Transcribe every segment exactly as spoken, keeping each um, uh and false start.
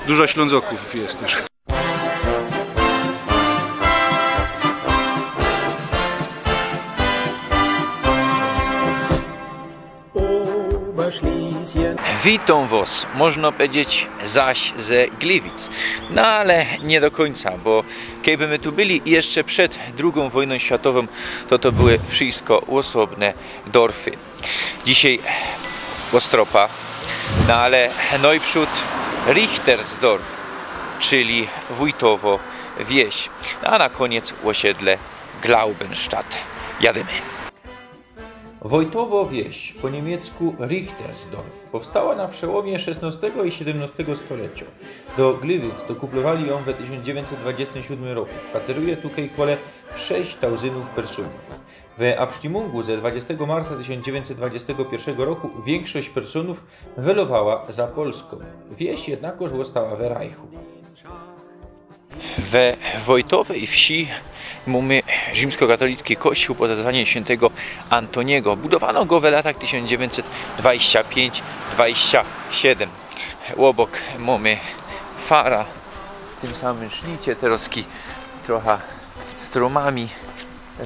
Dużo Ślązoków jest też. Witōm wos, możno powiedzieć, zaś ze Gliwic. No ale niy do kōńca, bo kejby my tu byli jeszcze przed drugōm wojnōm światowōm, to to były wszystko ôsobne dorfy. Dzisiej Ôstropa, no ale nojprzōd Richtersdorf, czyli Wójtowo Wieś, a na kōniec ôsiedle Glaubenstadt. Jadymy. Wojtowo Wieś, po niymiecku Richtersdorf, powstała na przełōmie szesnostego i siedymnostego stolecio. Do Gliwic dokuplowali jōm we tysiōnc dziewiyńćset dwadziestym siódmym roku. Kwateruje tukej kole sześć tauzynōw personōw. We abstimmungù ze dwudziestego marca tysiōnc dziewiyńćset dwadziestego piyrszego roku wiynkszość personōw welowała za Polskōm. Wieś jednakoż ôstała we Reichu. We Wojtowej Wsi mōmy rzimskokatolicki kościōł pod wezwaniem świyntego Antoniego. Budowano go we latach tysiōnc dziewiyńćset dwadziestym piynć dwadziestym siedym. Ôbok mōmy fara, w tym samym sznicie, teroz trocha strōmami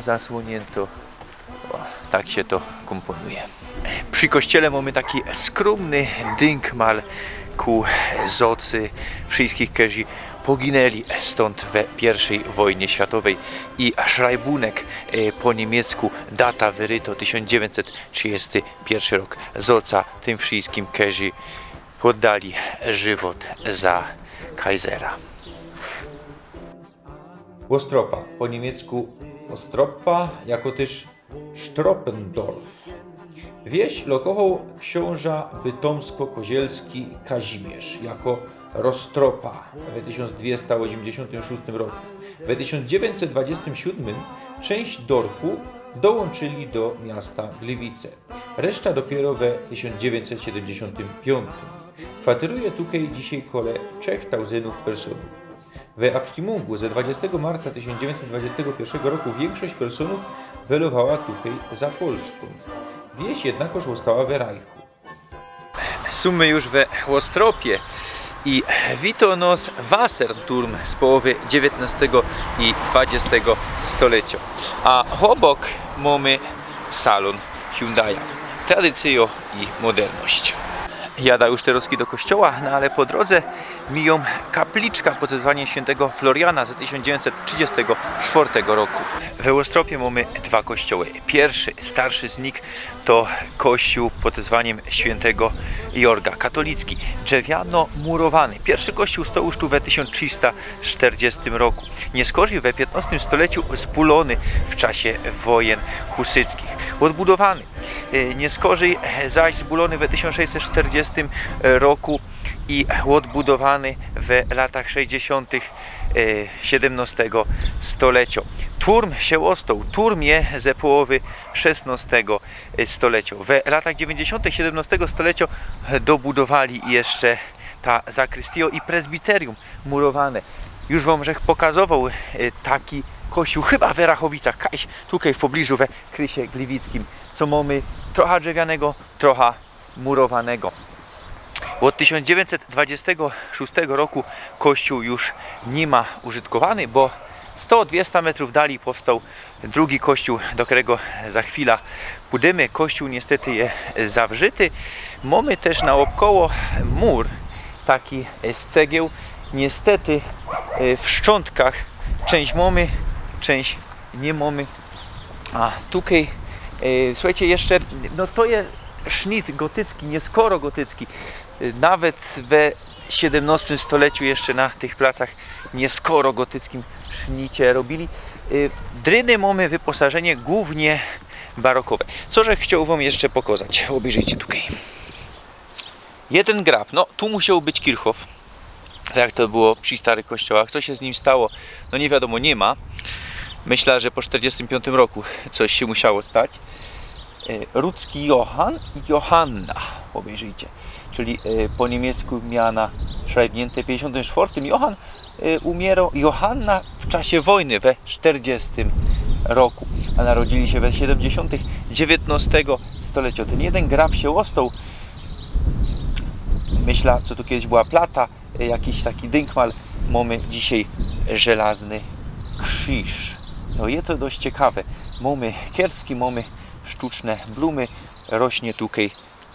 zasłōniynto. Ô, tak sie to kōmpōnuje. Przi kościele mōmy taki skrōmny dynkmal ku zocy wszyskich, kerzi poginęli stōnd we piyrszej wojnie światowej. I szrajbunek, e, po niymiecku, data wyryto tysiōnc dziewiyńćset trzidziesty piyrszy rok. Zoca tym wszyskim, kerzi poddali żywot za Kaisera. Ôstropa, po niymiecku Ôstropa, jako tyż Stroppendorf. Wieś lokowoł ksiōnża bytōmsko-kozielski Kazimierz jako Rostropa we tysiōnc dwiesta ôziymdziesiōntym szōstym roku. We tysiōnc dziewiyńćset dwadziestym siódmym czynść dorfu dołōnczyli do miasta Gliwice. Reszta dopiyro we tysiōnc dziewiyńćset siedymdziesiōntym piōntym. Kwateruje tukej dzisiej kole trzech tauzynōw personōw. We abstimmungù ze dwudziestego marca tysiōnc dziewiyńćset dwadziestego piyrszego roku wiynkszość personōw welowała tukej za Polskōm. Wieś jednakoż ôstała we Reichu. Sōm my już we Ôstropie i wito nos Wasserturm z połowy dziewiyntnostego i dwadziestego stolecio. A ôbok mōmy salōn Hyundai'a. Tradycyjo i moderność. Jada już teroz do kościoła, no ale po drodze mijōm kapliczka pod wezwaniem świyntego Floriana ze tysiōnc dziewiyńćset trzidziestego sztwŏrtego roku. We Ôstropie mōmy dwa kościoły. Piyrszy, starszy z nich to kościōł pod wezwaniem świyntego Jorga, katolicki, drzewiano murowany. Piyrszy kościōł stoł już tu we tysiōnc trzista sztyrdziestym roku. Niyskorzij we piyntnostym stoleciu zbulōny w czasie wojyn husyckich. Ôdbudowany, e, niyskorzij zaś zbulōny we tysiōnc sześćset sztyrdziestym roku i ôdbudowany we latach sześćdziesiōntych, e, siedymnostego stolecio. Turm sie ôstoł, turm je ze połowy szesnostego stolecio. We latach dziewiyńćdziesiōntych siedymnostego stolecio dobudowali jeszcze ta zakrystijo i prezbiterium murowane. Już wōm żech pokazowoł, e, taki kościōł, chyba we Rachowicach, kajś tukej w pobliżu we Krysie Gliwickim, co mōmy trocha drzewianego, trocha murowanego. Ôd tysiōnc dziewiyńćset dwadziestego szōstego roku kościōł już niy ma użytkowany, bo sto dwiesta metrōw dalij powstoł drugi kościōł, do kerego za chwila pudymy. Kościōł niystety je zawrzyty. Mōmy tyż naôbkoło mur taki z cegieł. Niystety, e, w szczątkach czynść mōmy, czynść niy mōmy. A tukej, e, suchejcie, jeszcze, no to je sznit gotycki, niyskoro gotycki. E, nawet we siedymnostym stoleciu jeszcze na tych placach niyskoro gotyckim sznicie robiyli. E, dryny mōmy wyposażynie głōwnie barokowe. Co żech chcioł wōm jeszcze pokozać? Ôbejrzyjcie tukej. Jedyn grab, no tu musioł być Kirchhof. Tak jak to było przi starych kościołach. Co sie z nim stało? No niy wiadōmo, niy ma. Myśla, że po sztyrdziestym piōntym roku coś sie musiało stać. E, Rudzki Johann i Johanna, ôbejrzyjcie. Czyli, e, po niymiecku miana szrajbniynte. W piyńćdziesiōntym sztwŏrtym Johann, e, umiyroł, Johanna w czasie wojny we sztyrdziestym roku, a narodzili sie we siedymdziesiōntych dziewiętnostego stolecio. Tyn jedyn grab sie ôstoł. Myśla, co tu kedyś była plata, e, jakiś taki dynkmal, mōmy dzisiej żelazny krziż. No je to dość ciekawe. Mōmy kiercki, mōmy sztuczne blumy, rośnie tukej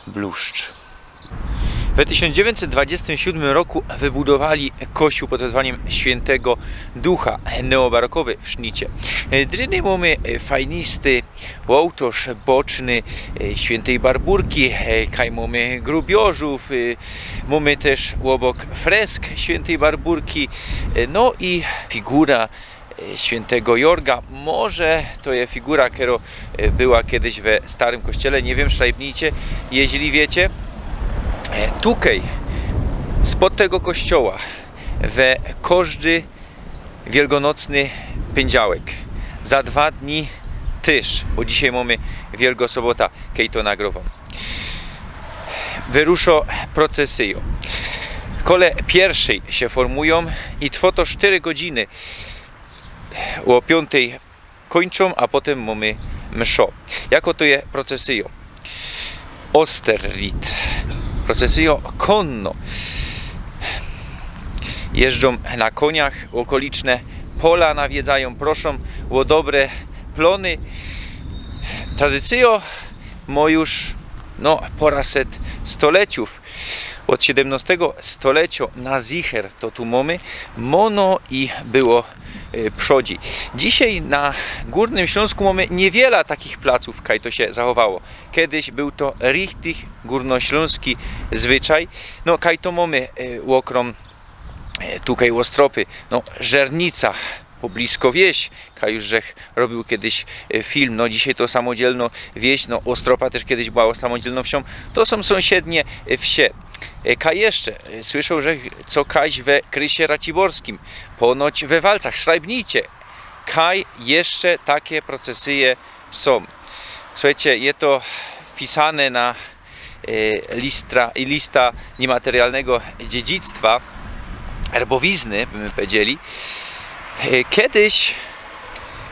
bluszcz. We tysiōnc dziewiyńćset dwadziestym siódmym roku wybudowali kościół pod wezwaniym Świętego Ducha, neobarokowy w sznicie. E, dryny mōmy, e, fajnisty ôłtŏrz boczny, e, Świętej Barburki, e, kaj mōmy grubiorzōw, e, mōmy tyż ôbok fresk Świętej Barburki, e, no i figura, e, Świętego Jorga. Może to je figura, kerŏ, e, była kejś we starym kościele, niy wiym, szrajbnijcie, jeźli wiycie. E, tukej, spod tego kościoła, we kożdy wielgonocny pyndziałek, za dwa dni tyż, bo dzisiej mōmy Wielgŏ Sobota, kej to nagrŏwōm, wyruszŏ procesyjŏ. Kole piyrwszyj sie formujōm i trwŏ to sztyry godziny. Ô piōntyj kōńczōm, a potym mōmy mszŏ. Jako to je procesyjŏ? Osterritt. Procesyjŏ kōnnŏ. Jeżdżōm na kōniach, ôkoliczne pola nawiedzajōm, proszōm ô dobre plōny. Tradycyjŏ mŏ już, no, pŏraset stoleciōw. Ôd siedymnŏstego stoleciŏ na zicher to tu mōmy, mŏno i było, e, przodzi. Dzisiej na Gōrnym Ślōnsku mōmy niywiela takich placōw, kaj to sie zachowało. Kejś bōł to richtig gōrnoślōnski zwyczaj. No, kaj to mōmy, e, ôkrōm, e, tukej Ôstropy, no, Żernica, poblisko wieś, kaj już żech robiōł kejś, e, film, no, dzisiej to samodzielnŏ wieś, no, Ôstropa tyż kejś była samodzielnŏ wsiōm. To sōm sōmsiednie, e, wsie. E, kaj jeszcze, e, słyszōł żech, co kajś we Krysie Raciborskim, ponoć we Walcach, szrajbnijcie, kaj jeszcze take procesyje sōm. Suchejcie, je to wpisane na, e, listra-, lista nimaterialnego dziedzictwa, erbowizny, by my powiedzieli. E, kejś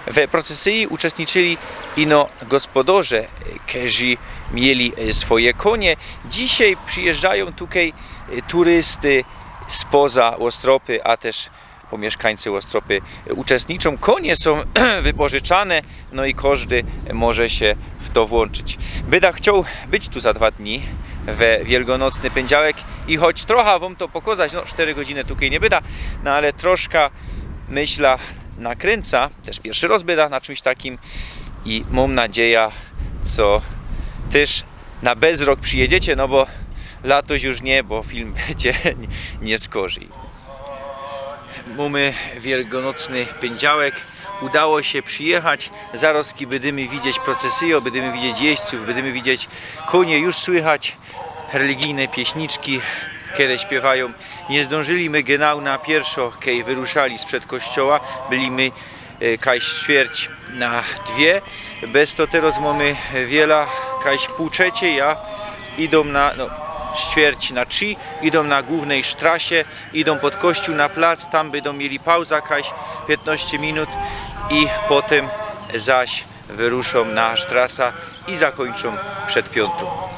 we procesyji uczestniczyli ino gospodŏrze, e, kerzy mieli, e, swoje kōnie. Dzisiej przijyżdżajōm tukej, e, turysty spoza Ôstropy, a tyż pōmiyszkańcy Ôstropy uczestniczōm. Kōnie sōm wypożyczane, no i kożdy może sie w to włōnczyć. Byda chcioł być tu za dwa dni we wielgonocny pyndziałek i choć trocha wōm to pokŏzać, no, sztyry godziny tukej niy byda, no ale troszka, myśla, nakrynca, tyż piyrwszy rŏz byda na czymś takim i mōm nadzieja, co tyż na bezrok przijedzecie, no bo latoś już niy, bo film sie niy, niy skorzij. Mōmy wielgonocny pyndziałek. Udało sie przijechać. Zarŏzki bydymy widzieć procesyjŏ, bydymy widzieć jeźdźcōw, bydymy widzieć kōnie. Już słychać religijne pieśniczki, kere śpiywajōm. Niy zdōnżyli my genau na piyrszŏ, kej wyruszali sprzed kościoła. Byli my, e, kajś ćwierć na dwie. Bez to terŏz mōmy wiela, kajś pōł trzecij, a idōm na, no, ćwierć na trzi, idōm na głōwnyj sztrasie, idōm pod kościōł na plac, tam bydōm mieli pauza kajś piytnŏście minut i potym zaś wyruszōm na sztrasa i zakōńczōm przed piōntōm.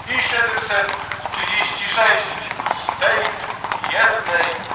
I siedymset trzidziści sześć z tej jednej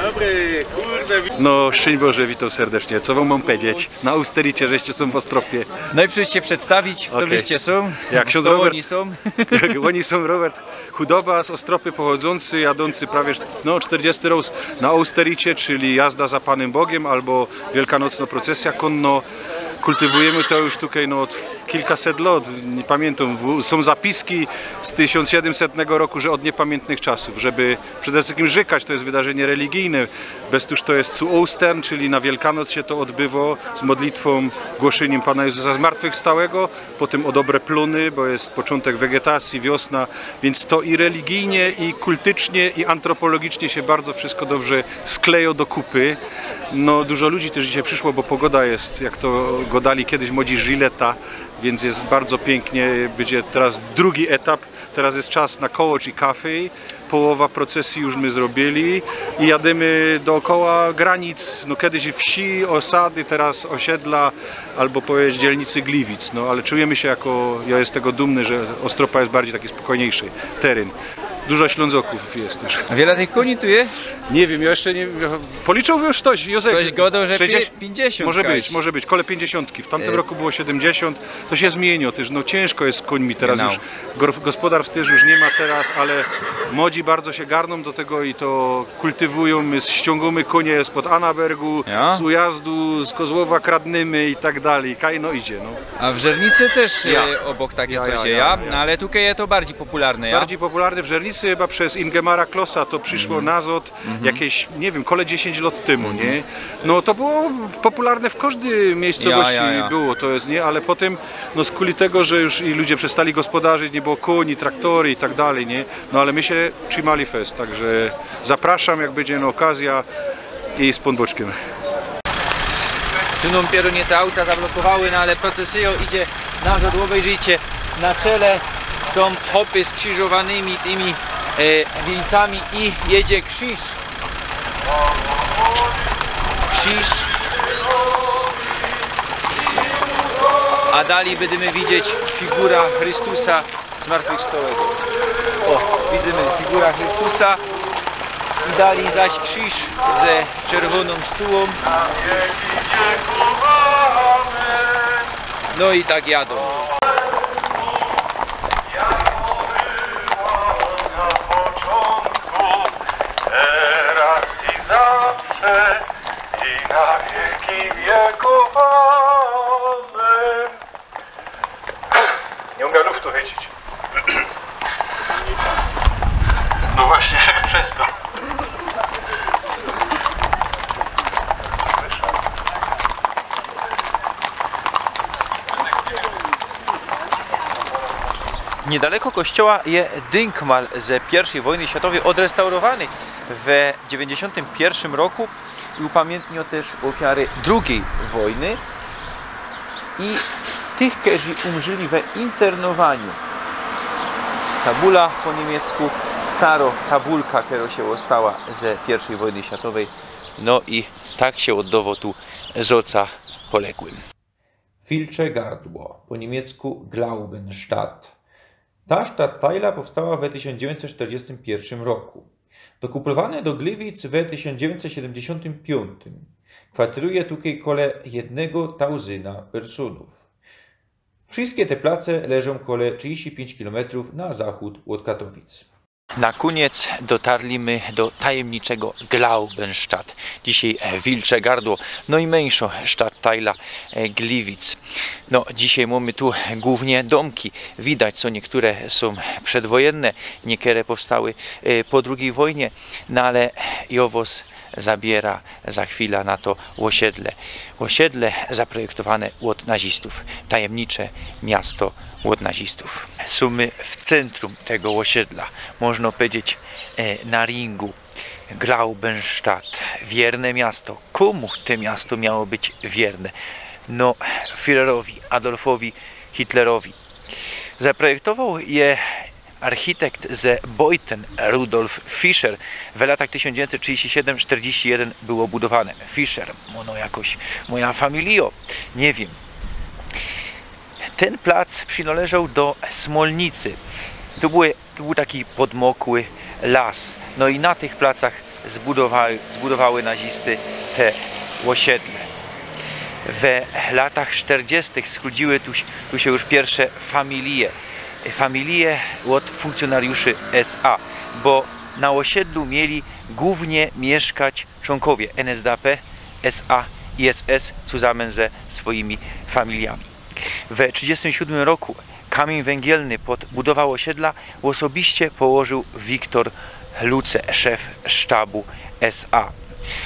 Dobry, kurde. No, szczyń Boże, witōm serdecznie. Co wōm mōm pedzieć? Na Ustericie, żeście sōm w Ostropie. Nojprzyj sie przedstawić, to Okej. wyście sōm. Jak ksiōndz To Robert. Ôni sōm. Ôni sōm, Robert Chudoba z Ostropy pochodzōncy, jadōncy prawie, no, czterdziesty rok na Ustericie, czyli jazda za Panym Bogiem albo wielkanocno procesja konno. Kultywujymy to już tukej, no, ôd kilkaset lot, niy pamiyntam. Sōm zapiski z tysiōnc siedymsetnego roku, że ôd niypamiyntnych czasōw, żeby przede wszyskim rzykać, to je wydarzynie religijne. Bez tōż to je cu Ostern, czyli na Wielkanoc sie to ôdbywo z modlitwōm, głoszyniym Pana Jezusa zmartwychwstałego, potym ô dobre plōny, bo je poczōntek wegetacji, wiosna, wiync to i religijnie, i kultycznie, i antropologicznie sie bardzo wszystko dobrze sklejo do kupy. No, dużo ludzi tyż dzisiej prziszło, bo pogoda je, jak to godali kiedyś młodzi, żileta, wiync je bardzo piyknie. Bydzie teroz drugi etap. Teroz je czas na Kołocz i Kafej. Połowa procesji już my zrobiyli i jadymy dookoła granic, no, kiedyś wsi, ôsady, teroz ôsiedla, albo powiedzieć dzielnicy Gliwic, no, ale czujymy sie jako, jo je z tego dumny, że Ostropa je bardzij taki spokojniejszy teryn. Dużo Ślōnzokōw je tyż. A wiela tych kōni tu je? Niy wiym, jo jeszcze niy, policzōł już ftoś, Jōzef. Ftoś godoł, że sześćdziesiōnt, pie-, piyńćdziesiōnt może być, kaś. Może być, kole piyńćdziesiōntki. W tamtym Y. roku było siedymdziesiōnt, to sie zmiynio tyż, no, ciynżko je z kōńmi teroz Genau. już. Gor-, gospodarstw tyż już niy ma teroz, ale młodzi bardzo sie garnōm do tego i to kultywujōm. My ściōngōmy kōnie spod Anabergu, Ja? z Ujazdu, z Kozłowa kradnymy i tak dalij. Kaj, no, idzie, no. A w Żernicy tyż, Ja. e, ôbok takie Ja, coś ja, je, ja, ja? ja. No, ale tukej je to bardzij popularne, ja? Bardzij popularne w Żernicy, chyba bez Ingemara Klosa to prziszło Mhm. nazod, Mhm. jakeś, niy wiym, kole dziesiyńć lot tymu, Mhm. niy? No, to było popularne w kożdyj miyjscowości. Ja, ja, ja. Było to je, niy? Ale potym, no, skuli tego, że już i ludzie przestali gospodarzić, niy było kōni, traktory i tak dalij, niy? No, ale my sie trzimali fest, tak że zaprŏszōm, jak bydzie, no, ôkazjo i z Pōnbōczkiym. Tu nōm pierōnie te auta zablokowały, no ale procesyjōm idzie nazod, ôbejrzyjcie. Na czele sōm chopy z skrziżowanymi tymi, e, wilcami i jedzie krziż. Krziż. A dalij bydymy widzieć figura Chrystusa zmartwychwstałego. Ô, widzymy figura Chrystusa. I dalij zaś krziż ze czerwōnōm stułōm. No i tak jadōm. Jak to było na początku, teraz i zawsze, i na wieki wieków. Amen. Niy umiã luftu chycić. No właśnie, przez to. Niydaleko kościoła je dynkmal ze piyrwszyj wojny światowyj, ôdrestaurowany we dziewiyńćdziesiōntym piyrwszym roku i upamiyntniŏ tyż ôfiary drugij wojny i tych, kerzy umrzyli we internowaniu. Tabula po niymiecku, staro tabulka, kerŏ sie ôstała ze piyrwszyj wojny światowyj. No i tak sie ôddowo tu zŏca poległym. Wilcze Gardło, po niymiecku Glaubenstadt. Ta sztattajla powstała we tysiōnc dziewiyńćset sztyrdziestym piyrwszym roku. Dokupowany do Gliwic we tysiōnc dziewiyńćset siedymdziesiōntym piōntym. Kwateruje tukej kole jednego tauzyna personōw. Wszyjske te place leżōm kole trzidziści piyńć kilometrōw na zachōd ôd Katowic. Na kōniec dotarli my do tajymniczego Glaubenstadt, dzisiej, e, Wilcze Gardło, nojmyńszŏ sztattajla, e, Gliwic. No, dzisiej mōmy tu głōwnie dōmki. Widać, co niykere sōm przedwojynne, niykere powstały, e, po drugij wojnie, no ale jŏ wŏs zabiera za chwila na to ôsiedle. Ôsiedle zaprojektowane ôd nazistōw. Tajymnicze miasto ôd nazistōw. Sōmy w centrum tego ôsiedla. Możno powiedzieć, e, na ringu. Glaubenstadt. Wierne miasto. Kōmu te miasto miało być wierne? No, Führerowi Adolfowi Hitlerowi. Zaprojektowoł je architekt ze Beuthen Rudolf Fischer. W latach tysiōnc dziewiyńćset trzidziści siedym sztyrdziści jedyn było budowane. Fischer, ôno jakoś moja familijŏ, niy wiym. Tyn plac przinŏleżoł do Smolnicy. Tu były, tu bōł taki podmokły las. No i na tych placach zbudowały, zbudowały nazisty te ôsiedle. We latach sztyrdziestych schōdziły tu, tu sie już piyrwsze familije. Familije ôd funkcjonariuszy S A, bo na ôsiedlu mieli głōwnie miyszkać czōnkowie N S D A P, S A i S S, cuzamyn ze swojimi familijami. We trzidziestym siódmym roku kamiyń węgielny pod budowã ôsiedla ôsobiście położył Wiktor Luce, szef sztabu S A.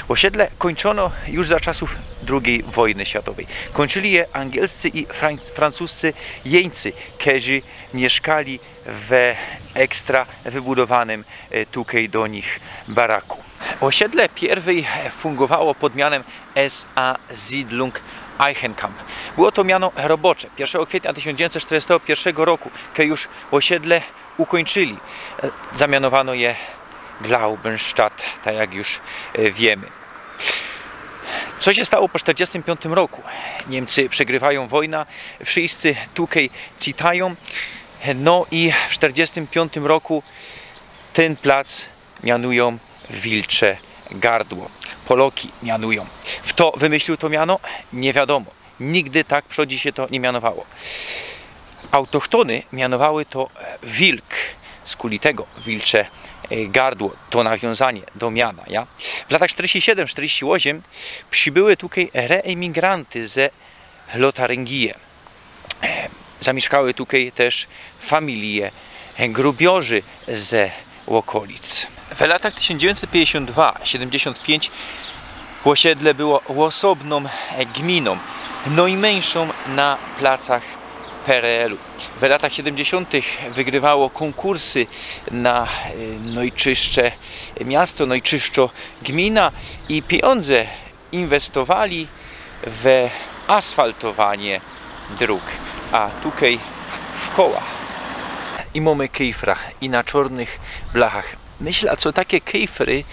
Ôsiedle kōńczono już za czasōw drugij wojny światowej. Kōńczyli je angielscy i fran-, francuscy jeńcy, kerzy miyszkali we ekstra wybudowanym, e, tukej do nich baraku. Ôsiedle piyrwyj fungowało pod mianym S A Siedlung Eichenkamp. Było to miano robocze. Piyrwszego kwietnia tysiōnc dziewiyńćset sztyrdziestego piyrwszego roku, kej już ôsiedle ukōńczyli, e, zamianowano je Glaubenstadt, tak jak już, e, wiymy. Co sie stało po sztyrdziestym piōntym roku? Niymcy przegrywajōm wojna, wszyscy tukej citajōm. No i w sztyrdziestym piōntym roku tyn plac mianujōm Wilcze Gardło. Poloki mianujōm. Fto wymyślił to miano? Niy wiadōmo. Nigdy tak przodzi sie to niy mianowało. Autochtōny mianowały to, e, wilk, skuli tego Wilcze, e, Gardło, to nawiōnzanie do miana, ja? W latach sztyrdziestym siedym sztyrdziestym ôziym przibyły tukej reemigranty ze Lotaryngije. E, zamieszkały tukej tyż familije, e, grubiorzy ze ôkolic. W latach tysiōnc dziewiyńćset piyńćdziesiōnt dwa siedymdziesiōnt piyńć ôsiedle było ôsobnōm, e, gminōm, nojmyńszōm na placach P R L-u. W latach siedymdziesiōntych wygrywało kōnkursy na, e, nojczyższe miasto, nojczyższŏ gmina i pijōndze inwestowali we asfaltowanie drōg. A tukej szkoła. I mōmy kejfra i na czŏrnych blachach. Myślã, co take kejfry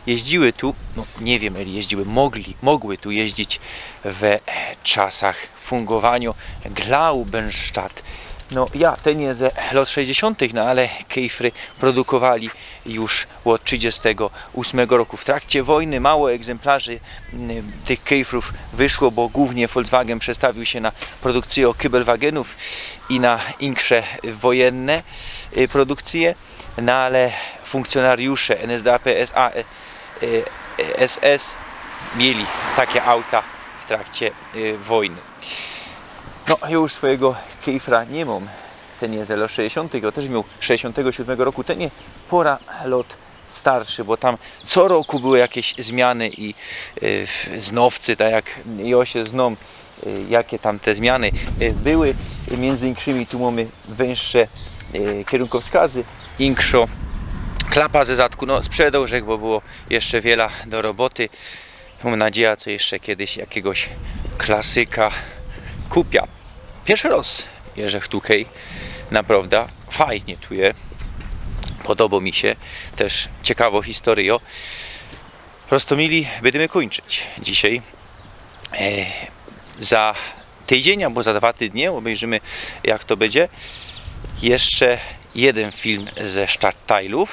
jeździły tu, no niy wiym, eli jeździły, mogli, mogły tu jeździć we czasach fungowaniŏ Glaubenstadt. No ja, tyn je ze lŏt sześćdziesiōntych, no ale kejfry produkowali już ôd trzidziestego ósmego roku. W trakcie wojny mało egzemplŏrzy, mm, tych kejfrōw wyszło, bo głōwnie Volkswagen przestawiōł sie na produkcyjõ kybelwagenōw i na insze wojenne, y, produkcyje. No ale fōnkcjōnariusze N S D A P, S A, e, e, S S mieli take auta w trakcie, y, wojny. No, już swojigo kejfra niy mōm. Tyn je ze lŏt sześćdziesiōntych, jŏ tyż mioł sześćdziesiōntego siōdmego roku, tyn je pŏra lŏt starszy, bo tam co roku były jakeś zmiany i, y, znowcy, tak jak jŏ sie znōm, y, jake tam te zmiany, y, były. Miyndzy inkszymi tu mōmy wyższe, y, kierunkowskazy, inkszŏ klapa ze zadku. No, sprzedoł żech, bo było jeszcze wiela do roboty. Mōm nadzieja, co jeszcze kejś jakigoś klasyka kupiã. Piyrszy rŏz jeżech tukej, naprŏwdã fajnie tu je. Podobŏ mi sie, tyż ciekawŏ historyjŏ. Roztōmili, bydymy kōńczyć dzisiej. E, za tydziyń abo za dwa tydnie ôbejrzymy, jak to bydzie. Jeszcze jedyn film ze Stadtteilōw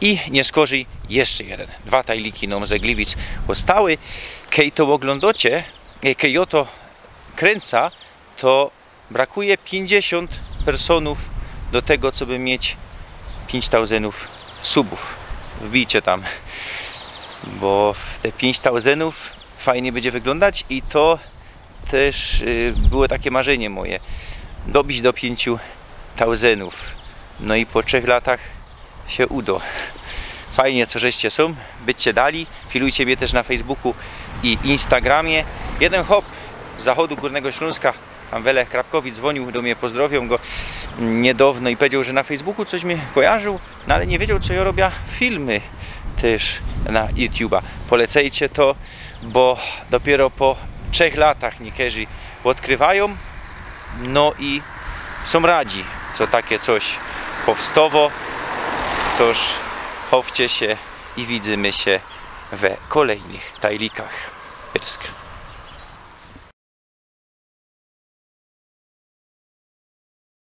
i niy skorzyj jeszcze jedyn. Dwa tajliki nōm ze Gliwic ôstały. Kej to ôglōndŏcie, e, kej jŏ to kryncã, to brakuje piyńćdziesiōnt personōw do tego, coby mieć piyńć tauzyndōw subōw. Wbijcie tam, bo w te piyńć tauzyndōw fajnie bydzie wyglōndać i to tyż, y, było take marzynie moje, dobić do piyńciu tauzyndōw. No i po trzech latach sie udo. Fajnie, co żeście sōm, bydźcie dali, filujcie mie tyż na Facebooku i Instagramie. Jedyn chop z zachodu Gōrnego Ślōnska, tam Welech Krapkowicz, dzwōniōł do mie, pozdrowiōm go niydŏwno i powiedzioł, że na Facebooku coś mie kojarziōł, no ale niy wiedzioł, co jŏ robiã filmy tyż na YouTube'a. Polecejcie to, bo dopiyro po trzech latach niykerzy ôdkrywajōm, no i sōm radzi, co take coś powstŏwŏ. Tōż chowcie sie i widzymy sie we kolejnych tajlikach. Pyrsk.